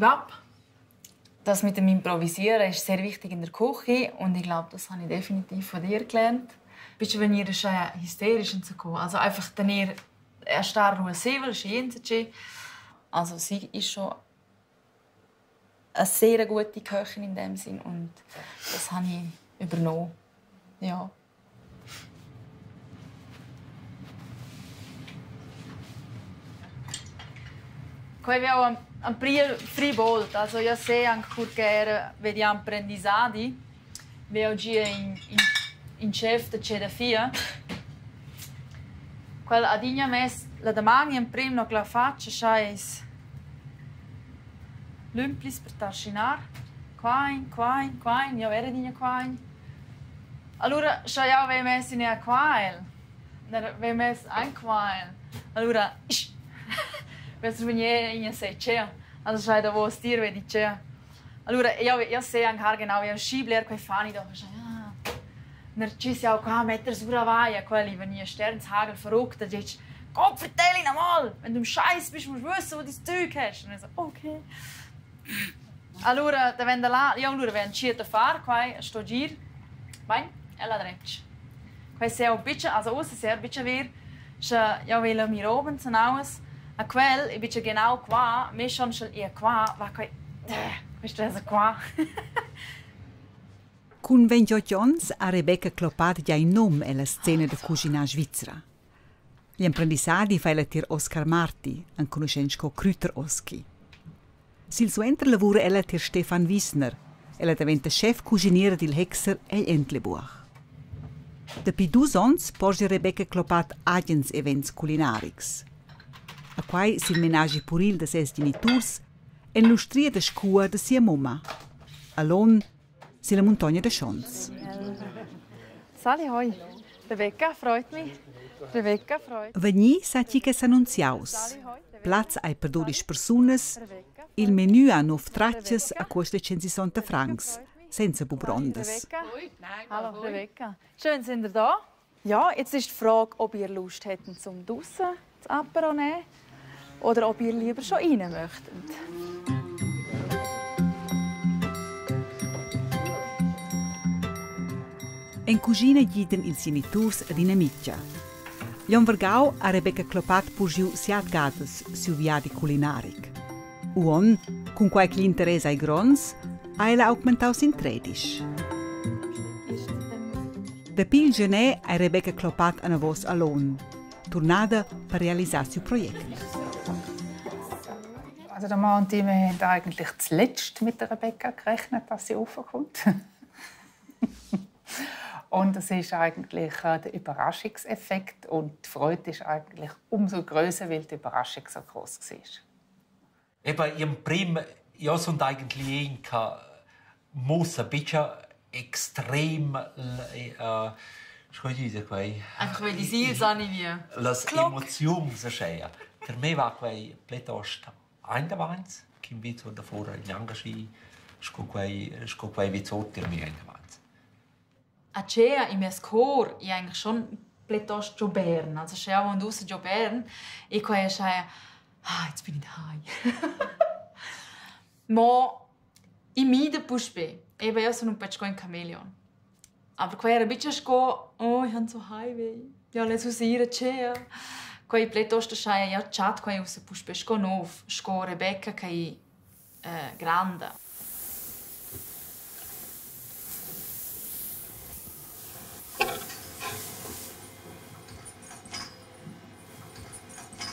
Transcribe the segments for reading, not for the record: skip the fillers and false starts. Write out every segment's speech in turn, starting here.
Bab. Das mit dem Improvisieren ist sehr wichtig in der Küche und ich glaube, das habe ich definitiv von dir gelernt. Bist du wenn ihr schon hysterisch und so gekommen. Also einfach dann ihr erstarr Also sie ist schon eine sehr gute Köchin in dem Sinn und das habe ich übernommen. Ja. Quei veu am priel fribolt, also io sé anche cur che era vedi apprendisadi, veu gia in in in chef da che da fia. Quel adina mess la daman emprim no la faccia scha es lümplis per tarschinar. Quain, quain, quain, io era adina quain. Allura scha jau vei mess in ea quail, ner vei mess ein quail, allura isch vess vegnir in se tschea. Also scha davos dir vedi tschea. Allura jau jau sé anche genau, jau schi bler quei fani doch, scha ah. Ner tschüss jau qua metter sura vaia, quelli venia Sternshagel verrückt, da dic Gott vertell ihn einmal, wenn du im Scheiß bist, musst du wissen, wo dein Zeug hast. Und ich so, okay. Allura davent da là, io allura vegn entschiet a far quai, sto gir bain ella dretg. Quai seu bicha, also ussa ser bicha vir, sche jau vegl mir oben zanauas, a quel e bicha genau qua, me schon sch'el ia qua, va quai, questo è qua. Cun 28 onns ha Rebecca Clopath gia in num ella scena da cuschinar svizra. Gl'emprendissadi fa ella tier Oscar Marti, enconuschent sco Krüter Oski. Silsuenter lavura ella tier Stefan Wiesner. Ella daventa schefcuschiniera dil Hexer egl Entlebuch. Dapi dus onns porschi Rebecca Clopath agens events culinarics. A quai sil menaschi puril da ses geniturs en l'ustria da scua da sia mumma. A Lon silla muntogna da Schons. Sali hoi. Rebecca, freut mich. Rebecca, freut Vegnì sa chi che s'annunziaus. Plaz hai per 12 persunas. Il menu ha nov tratgas a cuosta 160 francs, senza bubrondas. Hallo Rebecca. Schön sind ihr da. Ja, jetzt ist die Frage, ob ihr Lust hättet zum draussen das Apero nehmen oder ob ihr lieber schon rein möchtet. En cuschina gidan ils geniturs ad ina mitga. Jon Vergau ha Rebecca Clopath purschiu siat gadas siu viadi culinaric. Uonn, cunquai ch'igl interess ei gronds, ha ella augmentau sin tredisch. Dapi il gener ei Rebecca Clopath anavos a Lohn, turnada per realisar siu project. Also der Mann und ich, wir haben eigentlich zuletzt mit der Rebecca gerechnet, dass sie raufkommt. Und es ist eigentlich der Überraschungseffekt und die Freude ist eigentlich umso größer, weil die Überraschung so groß war. Eben im prim io sun eigentlich in che mussa bicha extrem sco dice quei Einfach weil die Seele sani wie. Las emoziuns ascheia. Per me va quei plitost eindavanz, ch'in vez da fora gnanca schi sco quei vez oter mi eindavanz. A Cea in mes cor è eigentlich schon plitost giò Bern. Also sche jau und ussa giò Bern e quai è sche ah, jetzt bin ich daheim. Mo i mida puspè. Eben, io sono un po' sco in chameleon. Aber quai era bicha sco oh, ich han so Heimweh. Ja, les ussa ir a Cea. Quei plitost schaia ja chat quai ussa puspè sco nov, sco Rebecca che è granda.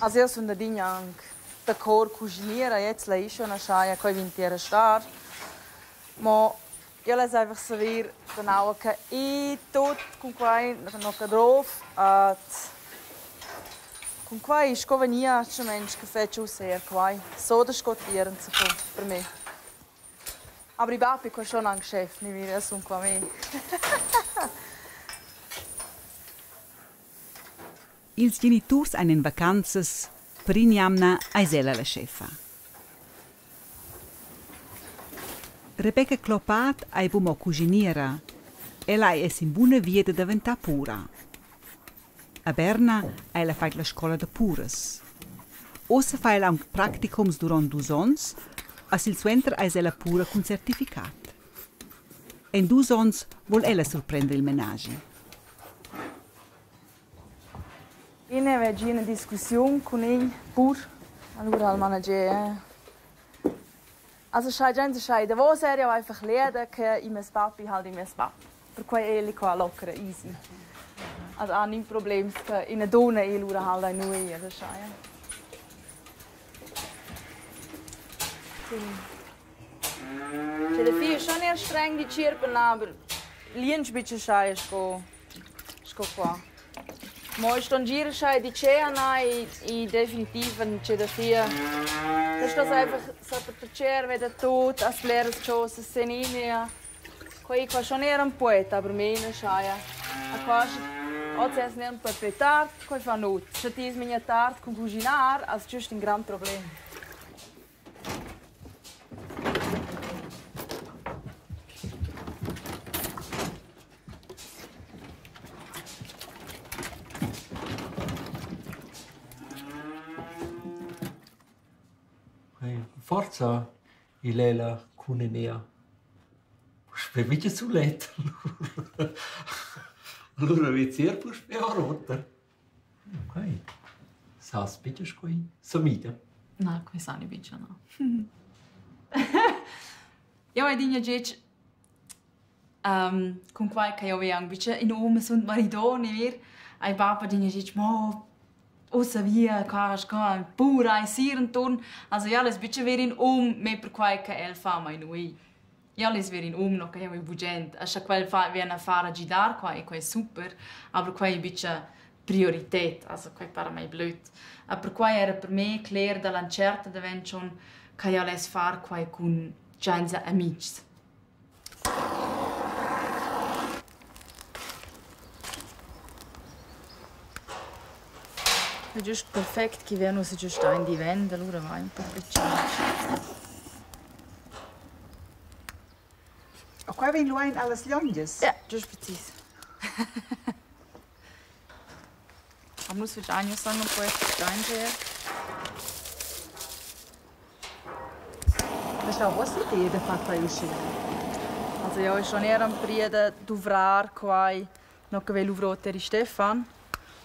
Also io sun adina anc d'accord cuschiniera, jetzt la isch schon schaia quei vintiera star. Mo io less einfach saver genau che i tut cun quai no che drov at cun quai sco venia sche mensch che fetsch ussa er quai. So da scottieren se per me. Aber i bapi qua schon anc chef, ni mir sun qua me. Ils geniturs ein en vacanzas, per in'jamna eis ella la schefa. Rebecca Clopath ei buc mo cuschiniera, ella ei sin buna via da daventar pura. A Berna ha ella fatg la scola da puras. Ussa fa ella aunc practicums duront dus onns. A silsuenter eis ella pura cun certificat. En dus onns vul ella surprender il menaschi. Ina aveva una discussiun cun in pur, allura al manager. Also schai già schai davos era jau einfach leda che i mes papi halt i mes bab. Perquai è el qua locker easy. Also ha nin problems che ina donna e lura halt ein nui, also schai. Cioè, da fi è schon eher streng di Tschierpen, aber liensch bitte schai sco sco qua. Mo ich ston gir schai di cea na i definitiv en c'è da fia. Das ist das einfach so per piacere veder tut, as bleras chosas senimia. Quei qua schon era un poeta, aber meno schaia. A qua oz es ne un po pli tard, quei fa nut. Sche ti es migna tard cun cuginar, has giust in grand problem. Forza il ella cun Enea. Puspè mica sulet. Allura vezzer puspè or oter. Okay. Sas bitte sco samida. Na, quei sani bitte no. Jau hai adina getg cunquai che jau vi aunc buca in um sun maridau ni ver, hai bab adina getg: «Mo ussa via qua sco in pur ei sir enturn.» Also jau less buca ver in um, mo perquai che el fa mei nui. Jau less ver in um, no che jeu hai bugen. Sche quel fa vegn a far a gidar quai, quei è super, aber quei ei buca prioritad, also quei para mei blöd. E perquai era per me cler dall'entscherta davent schon che jeu less far quei cun tscheins amitgs. È giust perfect chi vegn ussa giust aint di vent, alura va ün po pli tschintg. A qua vegn lu ein allas liongias? Ja, giust precis. A nus fetg sagen un po danger. Das ist auch vossa idea da far quai uschia? Also ja, schon eher am da duvrar quai no che luvro ter Stefan.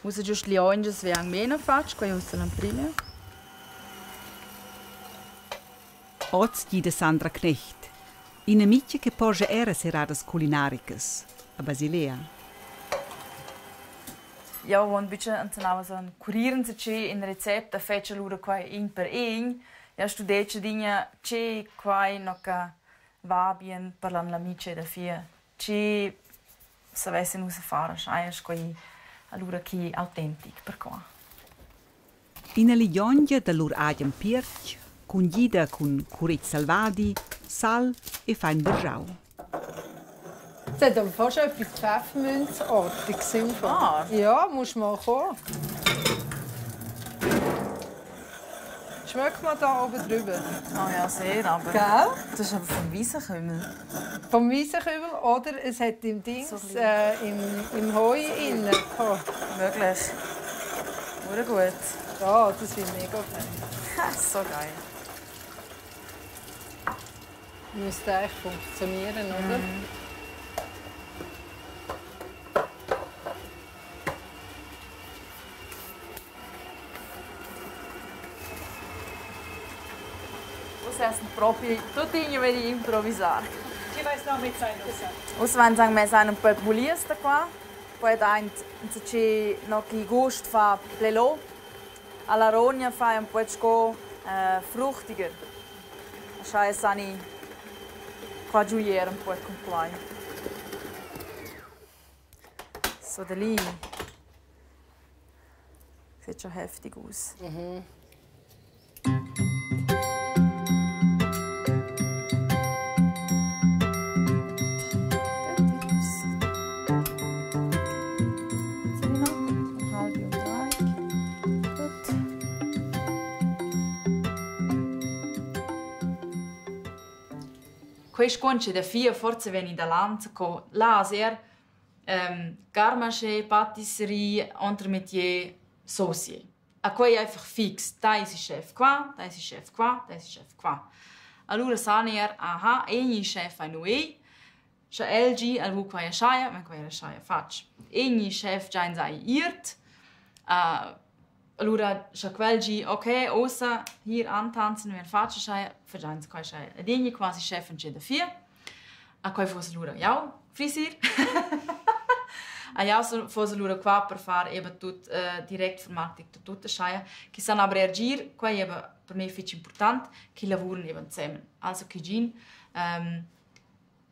Ussa giust liongias ve anc meno fatg, quai ussa l'emprima. Oz gida Sandra Knecht, in'amitga che porscha era seradas culinaricas a Basilea. Jau von bitte anzenava so ein kurieren che in recept da fece lura quai in per in. Ja studece digna che quai no che va bien per l'amice da fia. Che savesse nus fare, schai quai allura chi autentic per qua. Ina ligiongia da lur agen piertg, cungida cun curetg selvadi, sal e fein bargiau. Es hat aber fast etwas Pfefferminzartiges im Fall. Ah. Ja, musst mal kommen. Schmeckt mal da oben drüber. Oh ja, sehr, aber Gell? das ist aber vom Wiesenkümmel. Vom Wiesenkümmel oder es hat im Dings, So ein im Heu innen gehabt. Möglich. Hure gut. Ja, das finde ich mega fein. So geil. Müsste eigentlich funktionieren, oder? Das essen proprio tutti vedi improvisare. Chi weiß noch mit sein Ussa vain sang mess ein un po buliers da qua. Poi daint che no chi gust fa plelo. Alla rogna fa un po sco fruchtiger. Schai sani qua giuier un po con quai. So da lì. Sieht schon heftig aus. Gut. Quei sconce da fia forse veni da land co laser garmaché, patisserie, entremetier, saucier. A quei è einfach fix. Da ist il chef qua, da ist il chef qua, da ist il chef qua. Allura san er, aha, egni chef ein ui, sche el gi, el vu quai aschaia, wenn quai aschaia fatg. Egni chef giains ai iert, allura sche quel gi, ok, ossa hier antanzen, wenn fatg aschaia, fagiains quai aschaia. Ed egni quasi chef en da vier. A quai fosse allura jau frisir. A jau fosse allura qua per far eben tut direkt vermarktung tut aschaia. Chi san aber er gir, quai eben per me fich important, chi lavuran eben zusammen. Also chi gin,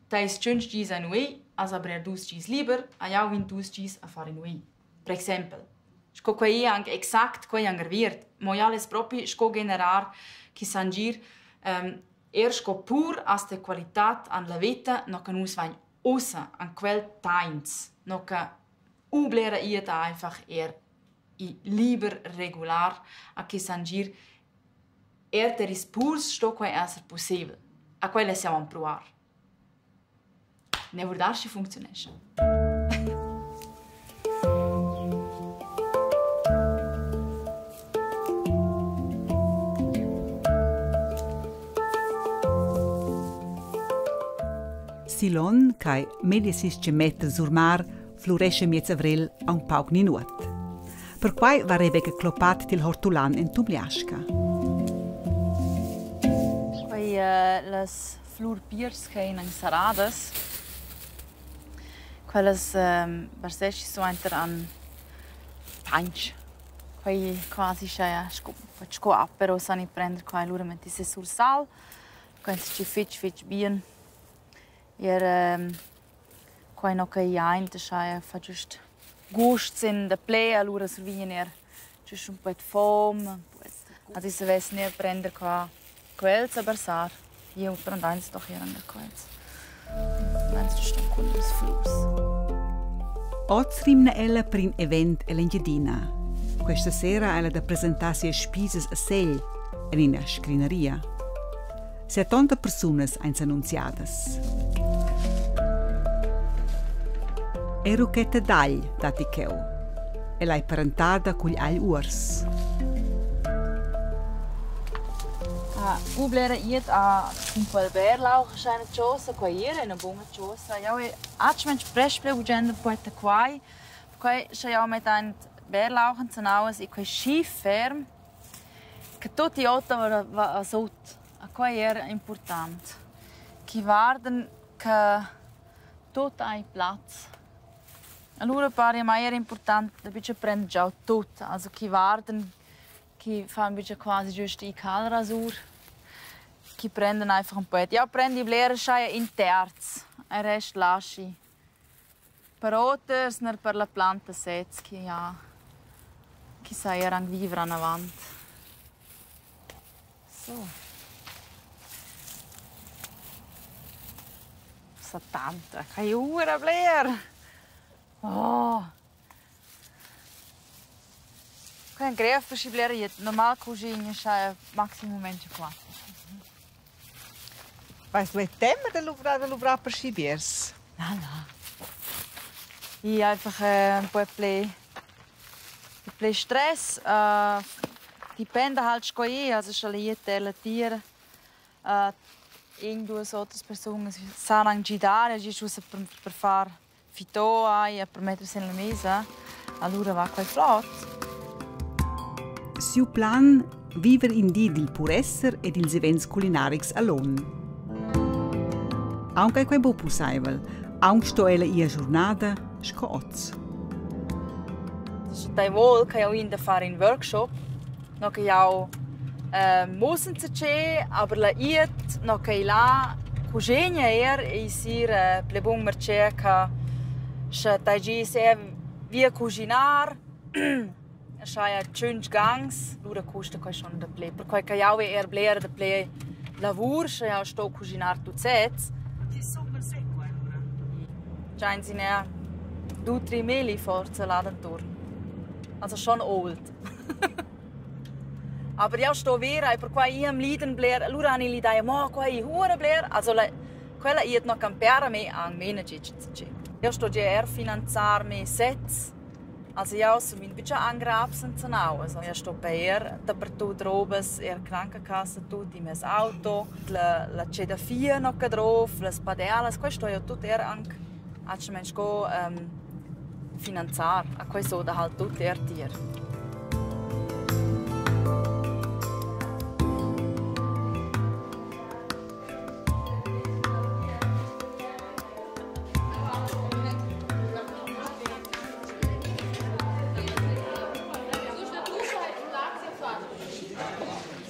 teis 5 gis ein ui, also aber er dus gis liber, a jau vin dus gis a far in ui. Per exempel. Sco quai è anche exakt, quai anche wird. Mo ja les propi sco generar chi san gir, er sco pur as de qualitat an la veta, no che nus vain ussa an quel tains, no che ublera ieta einfach er i liber regular a chi san gir er ter is purs sto quai esser possibel. A quella siamo a pruar. Ne vurdarsi funzionesce. Silon, kai media sis meter sur mar, fluresce miez avrel aunc pauc ni nuot. Perquai va Rebecca Clopat til hortulan en Tumliasca. Quai las flur piers che ein saradas. Quellas barseschi suenter an painch. Quai quasi schaja sco sco apero san i prender qua allura metti se sur sal. Quels ci fetg fetg bien. Er quai no che aint schaja fa giust gust sin da ple allura survignan er giust un po fom. Also ich savess ne prender qua quels a barsar. Io prendo eins doch hier an der quels. Eins giust un cun las flurs. Oz rimna ella per in event ell'Engiadina. Questa sera ella da presentar sias spisas a Segl en ina scrinaria. 70 persunas ein s'annunziadas. E ruchetta d'agl datti cheu. Ella ei parentada cugl agl uors. Ublera iet a cun quel bärlauch scheina chosa, quai era üna buna chosa. Jau he atschmensch prest ple gugent ün poet da quai. Quai scha jau met aint bärlauch enzanauas e quai schi ferm che tutti ota va, va a sot. A quai era important. Chi varden che tut hai plaz. Allura pare mai era important da bice prender già tut. Also chi varden chi fan bice quasi giust i calrasur. Chi prenden einfach un poet. Ja prendi blera schaia in terz, il rest lasci. Per oters ner per la planta sez chi ja chi sa er anc vivere anavant. So. 70, che ura bler. Oh. Quai è un grev per bler normal cuschina schaia maximum 24. Weißt du, tema da luvrar per schi biers? Na, na. Ich einfach un po ple ple stress, dipende halt sco è, also sche la la tier in duas otras persunas san anche gidare, gi ussa per far fitò e per mettersi nella mesa, allura va quai flot. Siu plan viver in di dil puresser ed ils events culinarics a Lon. Aunc ei quei buc pusseivel, aunc sto ella ir a giornada sco oz. Sche vol che jau in da fare in workshop, no che jau mussen c'è, aber la iet, no che là cuschegna er e sir ple bun mercé che sche tai gi se via cuginar, sche 5 gangs, lura custa quai schon da ple. Perquai che jau er bler da ple lavur, sche jau sto cuginar tut sez. Ti super secco allora. Già in sine du tri meli forza là d'intorn. Also schon old. Aber jau sto vera e perquai io am liden bler, allura han l'idea, mo qua i hure bler, also la quella iet no campiare me an mena gitsch. Io sto già er finanzar me sets. Also jau sun min buca angrab senza nau. Also io sto paer dapertut robas, er Krankenkasse tut, in mes auto, la la cedafia no che drov, las padealas, quai sto jo tut er anc atgnamain sco finanzar. A quai s'oda halt tut er tier.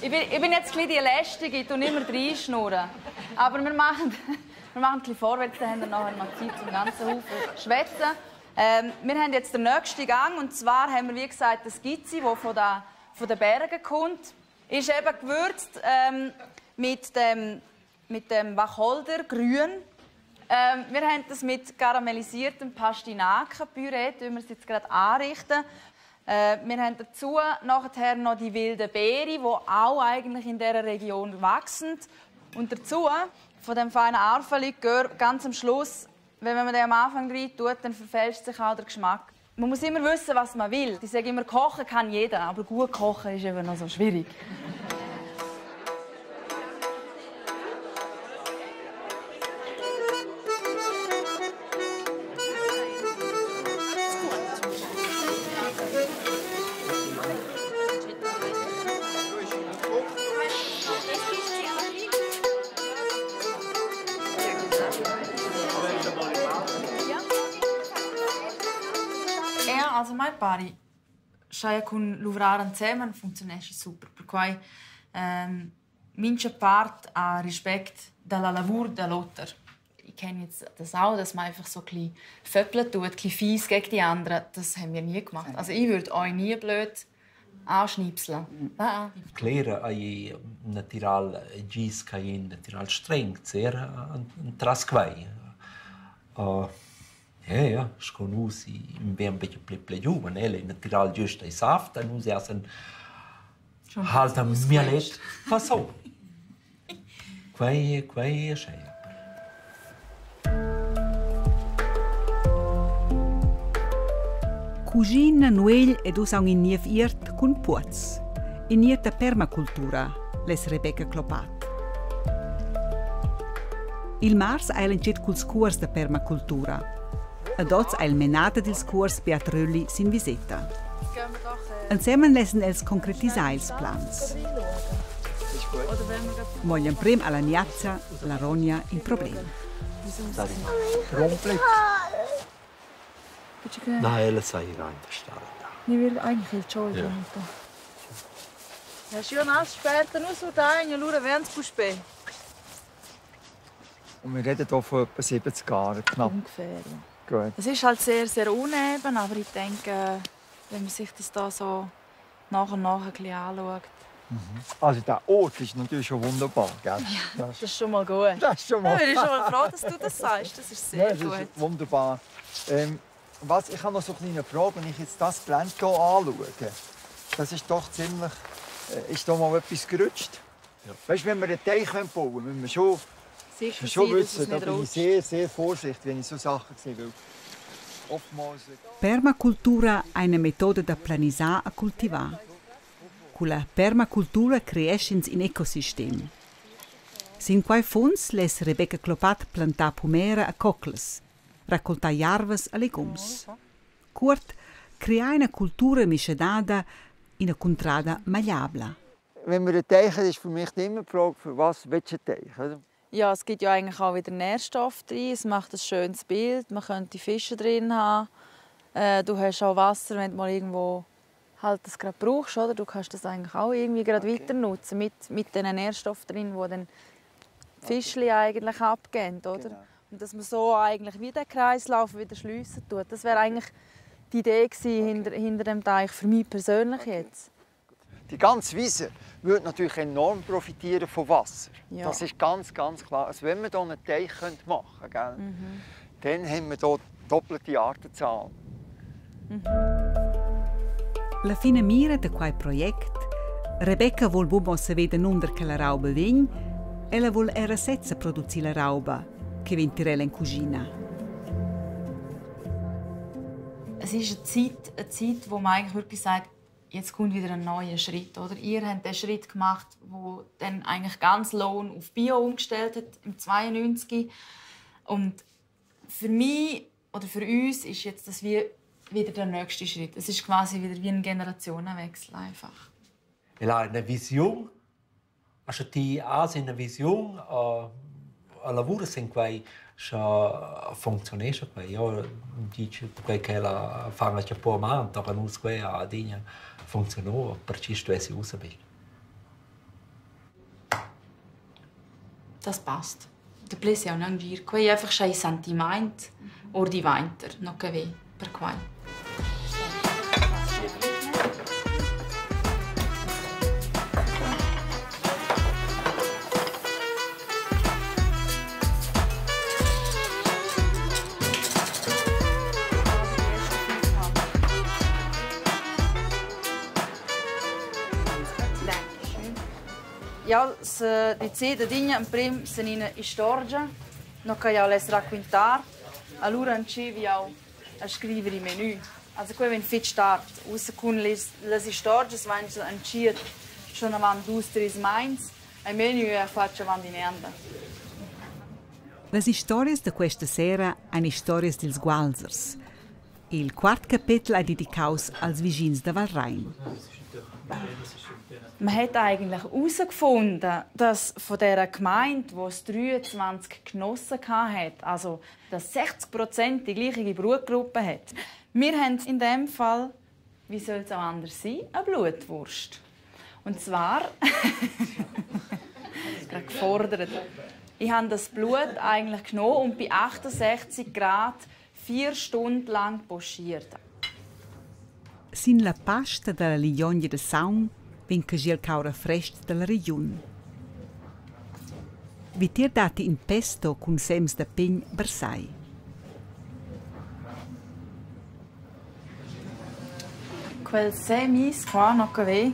Ich bin, ich bin jetzt ein die Lästige, ich tue immer reinschnurren. Aber wir machen, wir machen ein bisschen vorwärts, dann haben wir nachher noch Zeit zum ganzen Haufen schwätzen. Wir haben jetzt den nächsten Gang und zwar haben wir, wie gesagt, das Gizzi, das von, der, von den Bergen kommt. Ist eben gewürzt mit dem mit dem Wacholdergrün. Wir haben das mit karamellisiertem Pastinakenpüree, das wir es jetzt gerade anrichten. Wir haben dazu nachher noch die wilden Beere, die auch eigentlich in dieser Region wachsen. Und dazu von dem feinen Arvenlikör ganz am Schluss, wenn man den am Anfang rein tut, dann verfälscht sich auch der Geschmack. Man muss immer wissen, was man will. Ich sage immer, kochen kann jeder, aber gut kochen ist eben noch so schwierig. Er, also mai pari, scha cun luvrar ensemen funcziuneschi super, perquai mincha part ha respect da la lavur da l'oter. Ich kenne jetzt das auch, dass man einfach so ein bisschen föppeln tut, ein bisschen fies gegen die anderen. Das haben wir nie gemacht. Also ich würde euch nie blöd anschnipseln. Ah. Clera ei natural gis che ein natural streng, sehr tras quei. Ja, ja, sco nus in ben becce pli pli giuven, el è natural giust ei saft, e nus essen halt am mialet fa so. Quei quei è schei. Cuschina, nuegl ed uss aunc in niev iert cun puoz. In iert da permacultura, less Rebecca Clopath. Il mars ha el entschiet culs cuors da permacultura. Ed oz ha il menader dils cuors Beat Rölli sin viseta. Ensemen lessen els concretisar ils plans. Mo igl emprem ha la niazza, la Ronja, in problem. Na, ella sa ir aint a star da. Ni wir eigentlich il tschoi ja. Ja, schon alles später, nur so da, allora wären's puspè. Und wir reden hier von etwa 70 Jahren knapp. Ungefähr, ja. Gut. Es ist halt sehr, sehr uneben, aber ich denke, wenn man sich das da so nach und nach ein bisschen anschaut. Also der Ort ist natürlich schon wunderbar, gell? Ja, das ist schon mal gut. Das ist schon mal. Ich bin schon mal froh, dass du das sagst. Das ist sehr ja, das gut. Ist wunderbar. Was, ich habe noch so eine kleine Frage, wenn ich jetzt das Gelände hier anschaue. Das ist doch ziemlich... Ist da mal etwas gerutscht? Ja. Weißt, wenn wir einen Teich bauen wollen, müssen wir schon, Sicher schon sein, wissen, dass es da nicht bin ich rutscht. sehr, sehr vorsichtig, wenn ich so Sachen sehe. Weil oftmals... Permacultura ei ina metoda da planisar e cultivar. Culla permacultura creesch'ins in ecosistem. Sin quei funs less Rebecca Clopath plantar pumera e coclas, raccoltar jarvas e legums. Cuort, crear ina cultura mischadada, ina cuntrada magliabla. Wenn wir einen Teich haben, ist für mich immer die Frage, für was willst du einen Teich? Oder? Ja, es gibt ja eigentlich auch wieder Nährstoffe drin. Es macht ein schönes Bild. Man könnte Fische drin haben. Du hast auch Wasser, wenn du mal irgendwo halt das gerade brauchst, oder? Du kannst das eigentlich auch irgendwie gerade Okay. weiter nutzen mit diesen Nährstoffen drin, die dann die Fischli eigentlich abgeben, oder? Genau. Und dass man so eigentlich wieder den Kreislauf wieder schliessen tut. Das wäre eigentlich die Idee gewesen hinter dem Teich, für mich persönlich jetzt. Die ganze Wiese würde natürlich enorm profitieren von Wasser. Ja. Das ist ganz, ganz klar. Also wenn wir hier einen Teich machen könnten, gell, dann haben wir hier doppelte Artenzahl. La fina mira da quai project Rebecca vuol buc mo saver danunder che la rauba vegn, ella vul era sezza producir la rauba che vegn tier ella en cuschina. Es ist eine Zeit, wo man eigentlich wirklich sagt, jetzt kommt wieder ein neuer Schritt. Oder? Ihr habt den Schritt gemacht, wo dann eigentlich ganz Lohn auf Bio umgestellt hat im 92. Und für mich oder für uns ist jetzt das wie wieder der nächste Schritt. Es ist quasi wieder wie ein Generationenwechsel einfach. El ha üna visiun. Sche ti has üna visiun, a lavuras in quei, sche funzionescha quei. Io dic quei che ella fa che po man, toca nus quei ha adina funzionò, perché stuessi ussa be. Das passt. Der Pless ja auch gir. Quei einfach schei sentiment or di vainter, no che ve per quai. Ja, se decide digna in prim senina istorgia, no che jau les raccontar, allora ancevi jau a scrivere i menü. Also quei ven fitch start. Ussa cun les istorgias vain anciet schon avant dus, tres meins, e menü è fatg avant in enda. Las historias da questa sera ein historias dils Gualsers. Il quart capetel ei dedicaus als vischins da Valrein. Man hat eigentlich herausgefunden, dass von dieser Gemeinde, wo es 23 Genossen hatte, also dass 60% die gleiche Blutgruppe hat. Wir haben in dem Fall, wie soll es auch anders sein, eine Blutwurst. Und zwar gerade gefordert. Ich habe das Blut eigentlich genommen und bei 68 Grad 4 Stunden lang pochiert. Sin la pasta dalla ligiongia da saung vegn cagiel caura frestg dalla regiun. Vitier datti in pesto cun sems da pign versai. Quels semis qua, no che ve,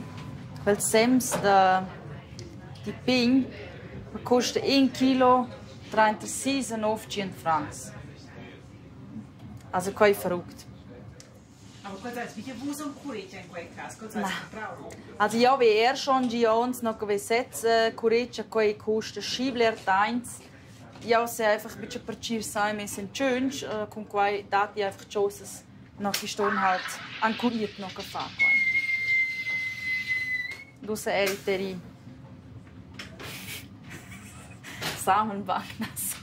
quels sems da di pign costa 1 kilo 36 e 900 francs. Also quei verrückt. Aber cosa è? Wie wo so cureccia in quel caso? Cosa hai Also ja, wie er schon Gions noch wie sets cureccia quei costa schibler teins. Ja, se einfach ein bisschen per cir sai mes in tschönch, con quei dati einfach Joses noch die Stunde halt ancuriert noch fa quei. Du se eri teri Samenbank nas.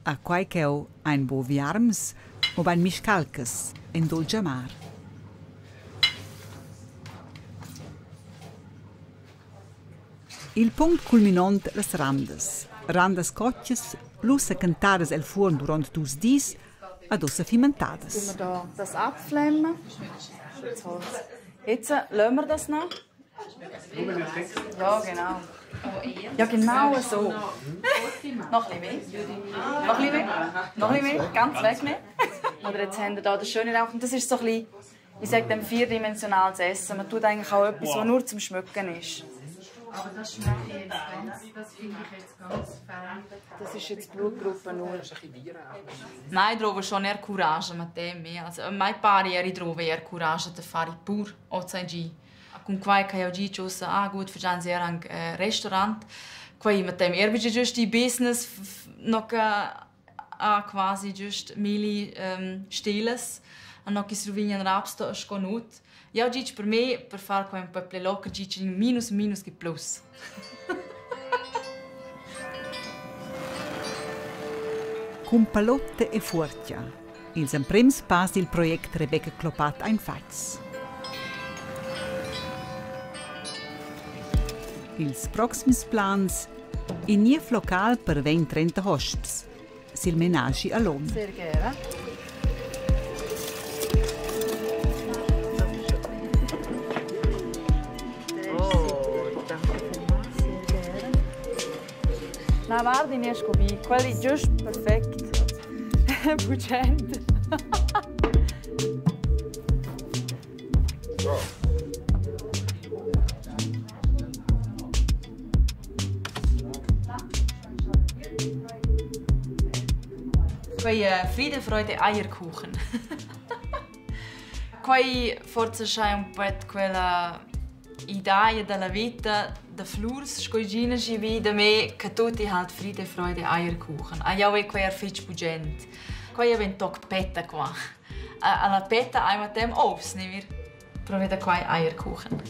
A quai cheu ein bo viarms, mobein miscalcas en dolgiamar. Il punct culminont las randas. Randas cotgas, lussa cantadas el fuorn duront dus dis, ad ussa fimentadas. Wir da das abflemmen. Jetzt lassen wir das noch. Ja, genau. Ja, genau so. Noch ein bisschen mehr. Noch ein bisschen mehr. Noch ein bisschen mehr. Ganz wegnehmen. Oder jetzt haben wir da das schöne Rauch. Und das ist so ein bisschen, ich sage dem, vierdimensionales Essen. Man tut eigentlich auch etwas, was nur zum Schmücken ist. Aber das schmecke ich jetzt ganz, das finde ich jetzt ganz fein. Das ist jetzt Blutgruppe 0. Nein, trovo schon eher Courage mit dem. Also, mai pari eri trovo eher Courage de fare pur OCG. Con quai che io dico, ah gut, facciamo era un restaurant. Quai mit dem er bist just die Business noch a quasi just mili stiles. E noch che si raps da sconut. Ja, dic per me, per far quai un po' più locker, dic minus minus che plus. Cun palotta e fuorchia. Ils emprems pass dil project Rebecca Clopath ein fatgs. Ils proxims plans: in niev local per 20-30 hosps, sil menaschi a Lon. Sehr gerne. Oh, danke vielmals. Sehr gerne. Na, guardi, ne esco bi. Quelli just perfekt. Bucent. Quei è Friede, Freude, Eierkuchen. Quei forse c'è un po' quella idea della vita da flurs scoigina si vi da me che tutti halt Friede, Freude, Eierkuchen. Ah, jau è quei er fitg bugent. Quei è ben toc petta qua. Alla petta einmal dem ovs, ne wir? Proveda quei Eierkuchen.